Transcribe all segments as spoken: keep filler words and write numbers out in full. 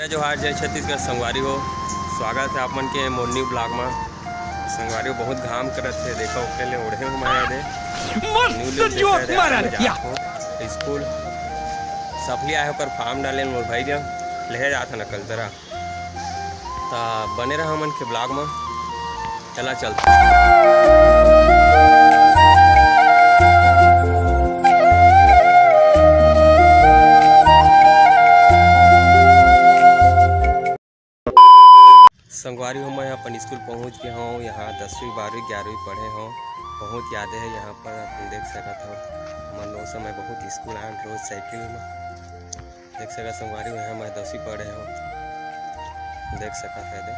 जोहार, जय छत्तीसगढ़ संगवारी हो, स्वागत है आप मन के मोर new vlog में। संगवारी हो, बहुत घाम करत हे, देखो ओकरे ले ओढ़े हूँ मैं दे। मस्त new look जोक देखा दे, मारा आज मैं जा रहा हूँ स्कूल। सफली आए होकर form डाले मोर भाई दे, लेहे जात है नकल तरह। ता बने रहा मन के vlog में। चला चलते। संगवारी हो, मैं अपन स्कूल पहुंच गए हूँ। यहाँ दसवीं, बारहवीं, ग्यारहवीं पढ़े हूँ। बहुत याद है यहाँ पर, अपन देख सकत हो। हमन ओ समय बहुत स्कूल आन रोज साइकिल में। देख सकत संगवारी हो, यहाँ मैं दसवीं पढ़े हूँ। देख सकत है दे।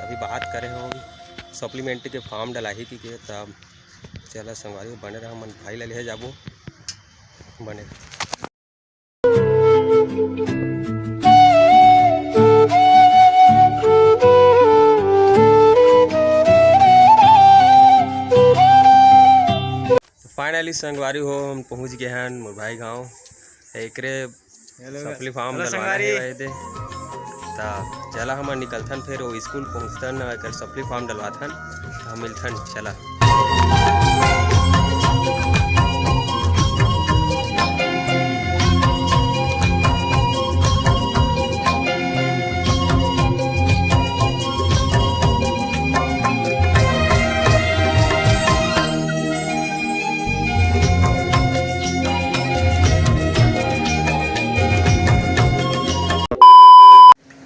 अभी बात करे हूँ, supplementary के form डलाही कि के, तब चला संगवारी हो, बने रहा, मन भाई ला लेहे जाबो, बने रहा। Finally संगवारी हो, हम पहुंच गए हैं मोर भाई गांव। एकरे supply form डलवाना हे भाई दे। ता चला हमन निकलथन, फिर वो स्कूल पहुंचथन, एकर supply form डलवाथन, हम मिलथन, चला।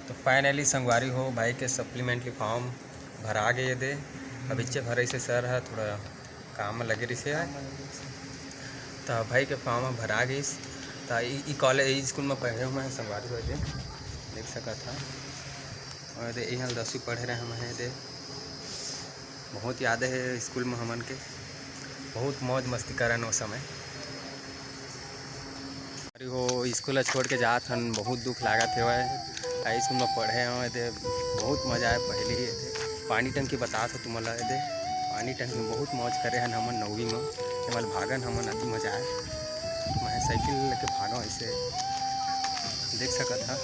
तो finally संगवारी हो, भाई के supplementary form भरा गए दे। अब इच्चे भरे से सर है, थोड़ा काम में लगे रहिसे। त भाई के form भरा गइस। त ई, ई कॉलेज, ई स्कूल में पढ़े हूँ मैं संगवारी हो दे, देख सकत हा। और दे, यहाँ दसवीं पढ़े रहे हम दे, बहुत याद है स्कूल में हमन के, बहुत मौज मस्ती करन ओ समय। अरे हो, स्कूल ला छोड़ के जात हन, बहुत दुख लागत हेवय। आ स्कूल में पढ़े हवं, एदे बहुत मजा आए। पहली एदे पानी टंकी बतात हो तुमन ला, एदे पानी टंकी में बहुत मौज करे हन हमन नौवीं में। एमल भागन हमन, अति मजा आए। मैं साइकिल लेके भागो, ऐसे देख सकत हा।